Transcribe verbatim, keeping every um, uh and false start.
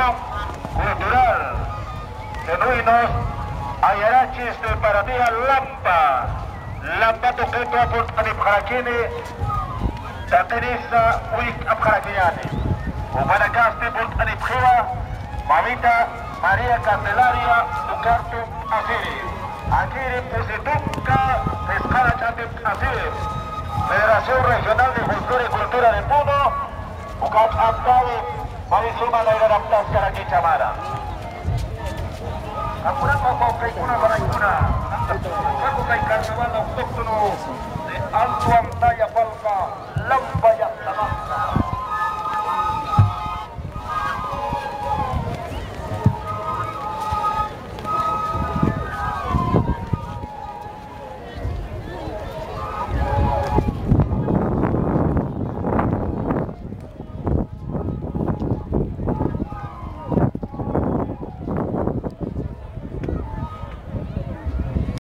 Cultural, genuinos, ayarachisti para día lampa, lampa tuqitwa purt'anipxarakini, taqinisa uyk'apxarakiñani. Jupanakasti purt'anipxiwa, mamita María Candelaria Ucarto Asiri. Akiri pusi tunka, phisqara ch'atin Asiri. Federación Regional de Folclore y Cultura de Puno, uka ch'amtari, mari suma nayraraptaskarakicha mara. Akunapa pawqaykuna, panaykuna, kay carnaval autóctono de Alto Antaya Palca, Lampaya